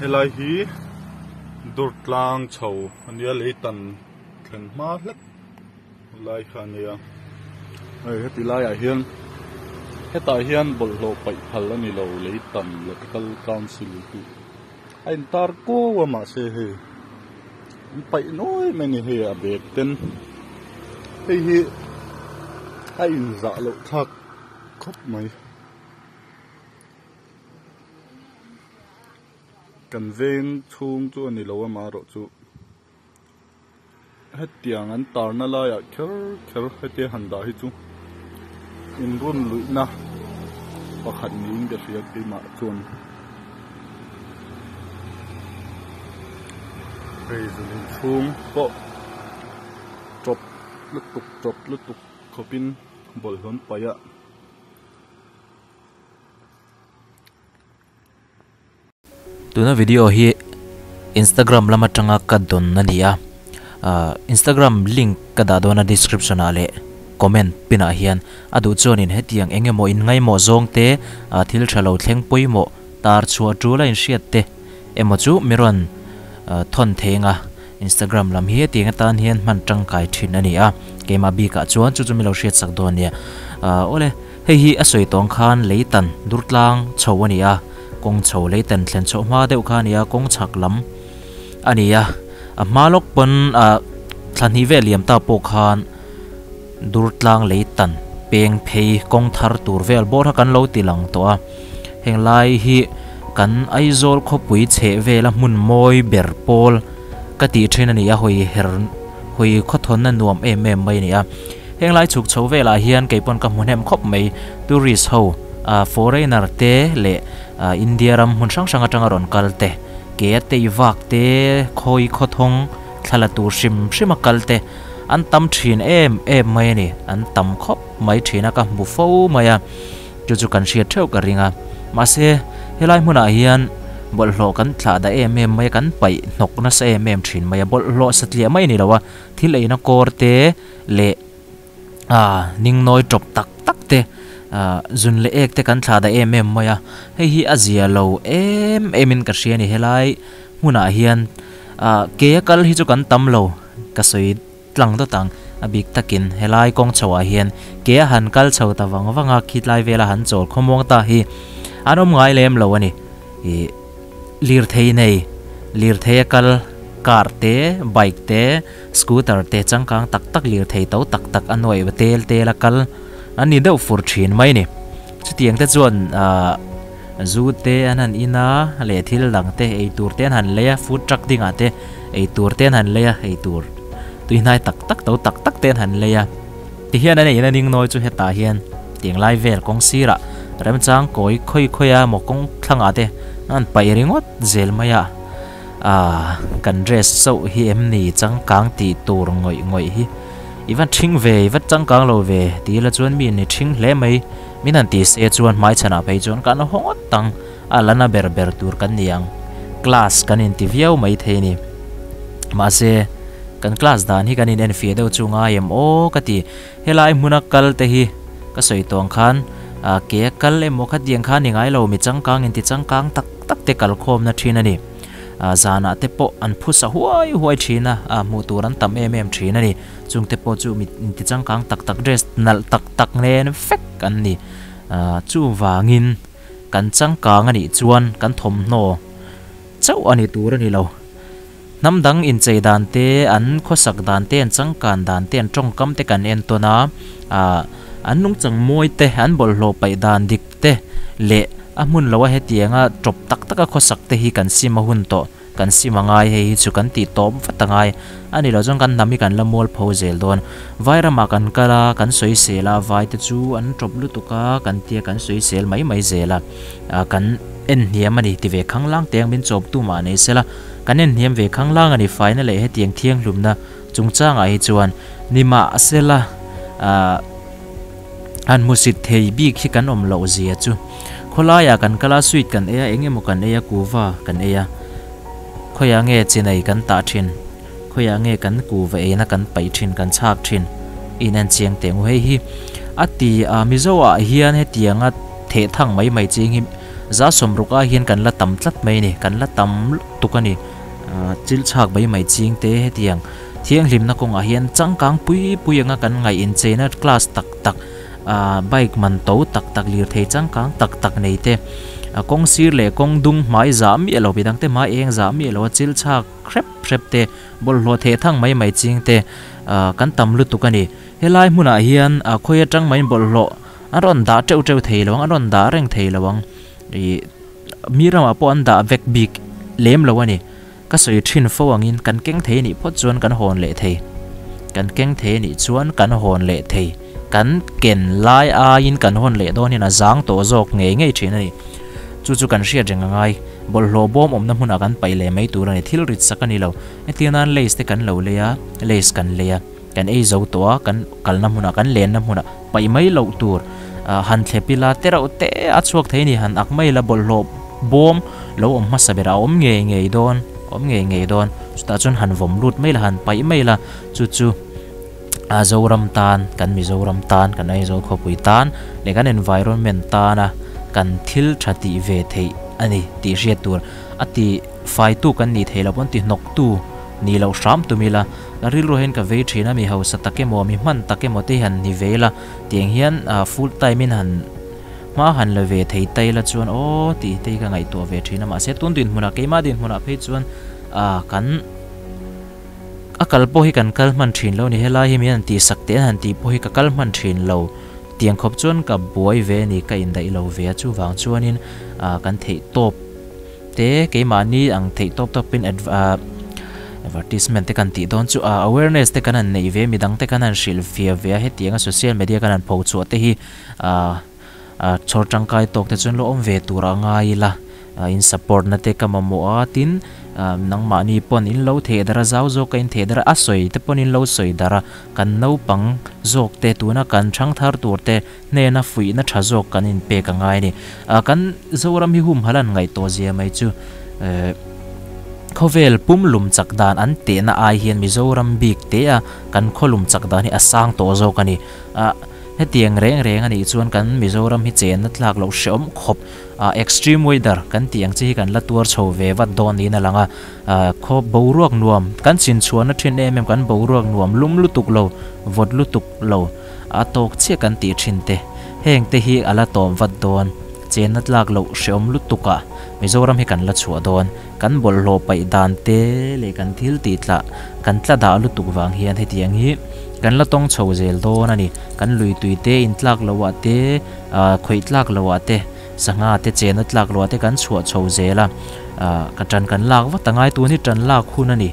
Helai hi Durtlang chho a nia leitan thlen hma hlek lai kha a nia hei heti laiah hian hetah hian bawlhhlawh paih phal a ni lo leitan local council tih a intar kuau a mahse hei an paih nuai mai a ni hei a bag ten hei hi a inzah loh thlak khawp mai. Kan veng chhung chu a ni lo a marawh chu hetiang an tarna laiah kher kher hetia han dah hi chu inrun luihna pakhat niin ka hria keimah chuan hei zun inchhung pawh tawp lutuk tawp lutuk khawpin bawlhhlawh an paih a. Tuna video hi Instagram lam atanga ka dawn a ni a, ah Instagram link ka dah dawn a description ah leh comment pin ah hian a duh chuanin hetiang eng emaw in ngaimawh zawng te ah thil tha lo thleng pawimawh tar chhuah tul a inhriat te emaw chu mi rawn thawn theng a Instagram lam hi hetiang atan hian hman tangkai thin a ni a, keimah bikah chuan chu chu mi lo hriat sak dawn a nia ah awle. Hei hi a sawi tawng khan leitan durtlang chho a ni a, kawng chho leitan thlen chhoh hma deuh kha a ni a, kawng chhak lam a ni a, a hma lawk pawn ah thla hnih vel liam ta pawh khan durtlang leitan peng phei kawng thar tur vel bawr kha kan lo ti lang tawh a, heng lai hi kan Aizawl khawpui chheh vela hmun mawi ber pawl ka tih thin a ni a, hawi her hawi khawthawnna nuam em em mai a ni a. Heng lai chhuk chho velah hian kei pawn ka hmu hnem khawp mai, tourist ho, foreigner te leh India ram hmun hrang hrang atanga rawn kal te, ke a tei vak te, khawi khawthawng thla la tur hrim hrim a kal te an tam thin em em mai a ni, an tam khawp mai thin a ka hmu fo mai a, chu chu kan hriat theuh ka ring a, mahse helai hmunah hian bawlhhlawh kan thlah dah em em mai a, kan paih hnawk nasa em em thin mai a, bawlhhlawh satliah mai a ni lo a, thil eina kawr te, leh ah ningnawi tawp tak tak te ah zun leh ek te kan thlah dah em em mai a hei hi a zia lo em em in ka hria a ni helai hmunah hian ah ke a kal hi chu kan tam lo ka sawi tlang dawt ang a bik takin helai kawng chho ah hian ke a han kal chho ta vang vang a khitlai vela han chawl khawmuang ta hi an awm ngai lem lo a ni ih. Lirthei nei, lirthei a kal, car te, bike te, scooter te changkang tak tak lirthei to tak tak a nuaih tel tel a kal an ni deuh fur thin mai a ni. Chutiang te chuan ahh zu te an han in a leh thil dang te ei tur te an han lei a food truck dingah te ei tur te an han lei a ei tur tuihnai tak tak to tak tak te an han lei a tihian an ei na ding nawi chu hetah hian tiang lai vel kawng sirah remchang kawi khawi khawi a maw kawng thlangah te an paih ringawt zel mai a ah kan dress chauh hi em ni changkang tih tur ngawih ngawih hi i va thing ve i va changkang lo ve tih ila chuan mi ni thing hle mai min han tih se chuan hmaichhanah phei chuan kan haw ngawt ang a la na ber ber tur kan ni ang class kan inti viau mai thei a ni mahse kan class dan hi kan in enfiah deuh chu ngai em aw ka ti. Helai hmuna kal te hi ka sawi tawh ang khan ah ke a kal emaw khatiang kha a ni ngai lo mi changkang inti changkang tak tak te kal khawmna thin a ni. Ah zanah te pawh an phusa huai huai thin a, ah hmuh tur an tam em em thin a ni. Chung te pawh chu mi inti changkang tak tak dress nalh tak tak nen vek an ni. Ah chuvangin kan changkang a nih chuan kan thawmhnaw chauh a ni tur a ni lo. Hnam dang inchei dan te, an khawsak dan te, an changkan dan te, an tawngkam te kan entawn a, ah an nungchang mawi te, an bawlhhlawh paih dan dik te leh a hmun loa hetianga tawp tak taka khawsak te hi kan sim a hun tawh, kan sim a ngai hei hi chu kan tih tawp vat a ngai a ni lo chuan kan hnam hi kan la mual pho zel dawn. Vai ramah kan kal a, kan sawisel a, vai te chu an tawp lutuk a kan tia kan sawisel mai mai zel a, ah kan en hniam a ni ti ve khanglang te ang min chawp tu mah nei sela. Kan en hniam ve khanglang a ni faina leh hetiang thianghlumna chungchangah hi chuan nimahsela ah han hmusit thei bik hi kan awm loh zia chu khawlaiah kan kal a sweet kan ei a eng emaw kan ei a kuva kan ei a khawiah nge chinai kan tah thin khawiah nge kan kuva eina kan paih thin kan chhak thin in en chiang teh ang u hei hi a ti a Mizo ah hian hetianga thehthang mai mai ching hi. Za 60 ai hian kan la tam tlat mai a ni, kan la tam lutuk a ni. Chil chhak mai mai ching te hetiang thianghlimna kawngah hian changkang pui pui anga kan ngaih incheina class tak tak ah bike man to tak tak lirthei changkang tak tak nei te kawng sir leh kawng dung hmai zah miah lo midang te hmai eng zah miah lo a chil chhak hrep hrep te bawlhhlawh theh thang mai mai ching te ah kan tam lutuk a ni helai hmunah hian ah khawi atang mai bawlhhlawh an rawn dah teuh teuh thei lo ang an rawn dah reng thei lo ang ih mi ramah pawh an dah vek bik lem lo a ni. Ka sawi thin fo angin kan keng thei anih phawt chuan kan hawn leh thei. Kan keng thei anih chuan kan hawn leh thei. Kan ken lai aiin kan hawn leh dawn hian a zang tawh zawk ngei ngei thin a ni. Chu chu kan hriat reng a ngai. Bawlhhlawh bawm awmna hmunah kan paih leh mai tur a ni. Thil rit sak a ni lo. Hetiang nan lace te kan lo lei a, lace kan lei a, kan ei zo tawh a, kan kalna hmunah, kan lenna hmunah paih mai loh tur. Han thlep ila tereuh te a chhuak thei a ni. Han ak mai ila bawlhhlawh bawm lo awm hmasa berah a awm ngei ngei dawn, awm ngei ngei dawn. Chutah chuan han vawm lut mai la, han paih mai la, chu chu a Zoram tan, kan Mizoram tan, kan Aizawl khawpui tan leh kan environment tana kan thil tha tih ve theih a ni tih hriat tur. A ti faitu kan nih theih loh pawn ti hnawktu nih loh hram tum ila, ka rilru hian ka vei thin a, mi hausa tak emaw, mi hman tak emaw te hi han ni ve ila, tiang hian full time in han. Hma han la ve thei ta ila chuan aw tih te hi ka ngaihtuah ve thin a, mahse tun dinhmunah keimah dinhmunah phei chuan ah kan a kal pawh hi kan kal hman thin lo a ni, helai hi min han tih sak teh an han tih pawh hi ka kal hman thin lo tiang khawp chuan ka buai ve a ni, ka indaih lo ve a, chuvang chuanin ah kan theih tawp te keimahni ang theih tawp tawpin ah advertisement te kan tih dawn chu ah awareness te kan han neih ve midang te kan han hrilh fiah ve a, hetianga social media kan han pho chhuah te hi. Ahh chhawr tangkai tawk te chuan lo awm ve tur a ngai ila, in support na te ka mamawh a, tin nangmahni pawn in lo theh dar a, zau zawk a in theh dar a, a sawi te pawn in lo sawi dar a, kan naupang zawk te tuna kan thangthar tur te hnena fuihna tha zawk kan in pek a ngai a ni. Kan Zoram hi humhalh an ngaih tawh zia mai chu khawvel pum lum chak dan an tehna ai hian Mizoram bik te a kan khaw lum chak dan hi a sang tawh zawk a ni. Hetiang reng reng a nih chuan kan Mizoram hi chenna tlak loh hreawm khawp a, extreme weather kan tih ang chi hi kan la tuar chho ve vat dawn niin a lang a, khaw boruak nuam kan chinchhuahna thin em em kan boruak nuam lum lutuk lo, vawt lutuk lo a tawk chiah kan tih thin te, heng te hi a la tawm vat dawn, chenna tlak loh hreawm lutuk ah Mizoram hi kan la chhuah dawn, kan bawlhhlawh paih dan te leh kan thil tih tlah kan tla dah lutuk vang hian hetiang hi kan la tawng chho zel dawn a ni. Kan lui tui te in tlak loh ah te, ah khawih tlak loh ah te, sangha te chena tlak loh ah te kan chhuah chho zel a, ah ka tan kan lak vat a ngai tun hi tan lak hun a ni.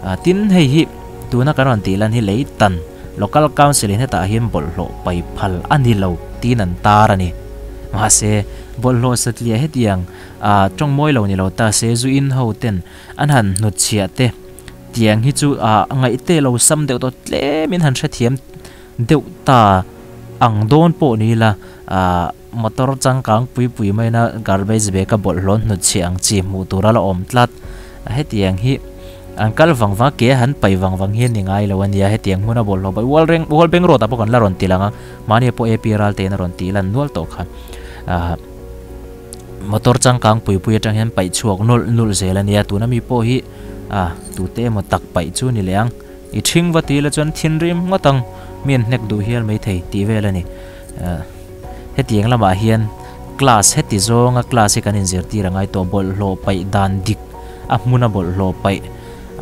Ah tin hei hi tuna kan rawn tih lan hi lei tan Local Council in hetah hian bawlhhlawh pai phal a ni lo tiin an tar a ni. Mahse bawlhhlawh satliah hetiang ah tawng mawi lo ni lo ta se zu in ho ten an han hnutchhiah te Tiang hi chu a ngaihte lo sam deuh tawh tlem in han hrethiam deuh ta ang dawn pawh ni ila ah motor changkang pui pui mai na garbage bag a bawlhhlawh hnutchhiah ang chi hmuh tur a la awm tlat a hetiang hi an kal vang vang a ke a han paih vang vang hi a ni ngai lo a nia hetiang hmun a bawlhhlawh paih wall reng wall bank road ah pawh kan la rawn ti lang a mahni pawh A P ral te in a rawn tih lan nual tawh kha ah. Motor changkang pui pui atang hian paih chhuak nawlh nawlh zel a nia, tuna mi pawh hi ah tute emaw tak paih chu ni leh ang, i ṭhing va ti ila chuan thinrim ngawt ang, mi an hnek duh hial maithei tih vel a ni. Ah hetiang lamah hian class heti zawnga class hi kan inzirtir a ngai tawh, bawlhhlawh paih dan dik a hmuna bawlhhlawh paih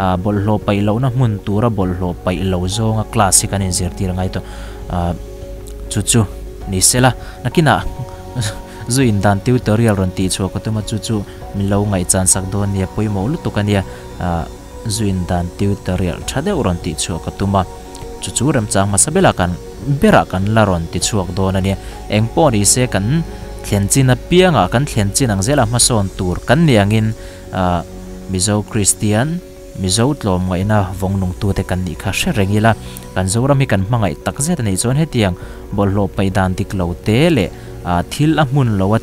ah bawlhhlawh paih lohna hmun tura bawlhhlawh paih lo zawnga class hi kan inzirtir a ngai tawh, ah chu chu ni sela nakinah. Zu in dan tutorial rawn tih chhuah ka tum a, chu chu min lo ngaihchan sak dawn nia, pawimawh lutuk a nia, ah zu in dan tutorial tha deuh rawn tih chhuah ka tum a, chu chu remchang hmasa bela kan berah kan la rawn ti chhuak dawn a nia, eng pawh ni se kan thlen chin apiangah kan thlen chin ang zela hmasawn tur kan ni angin ah Mizo Kristian Mizo tlawmngaihna vawng nungtute kan nih kha hre reng ila, kan Zoram hi kan hmangaih tak zet a nih chuan hetiang bawlhhlawh paih dan dik lo te leh thil a hmun lo a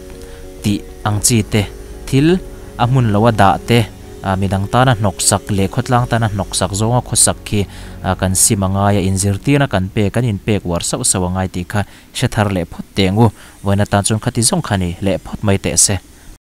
tih ang chi te, thil a hmun lo a dah te, midang tana hnawksak leh khawtlang tana hnawksak zawnga khawsak khi kan sim a ngai a, inzirtirna kan pek, kan inpek uar sauh sauh a ngai tih kha hre thar leh phawt teh ang u. Vawiin atan chuan khati zawng kha ni leh phawt mai teh se.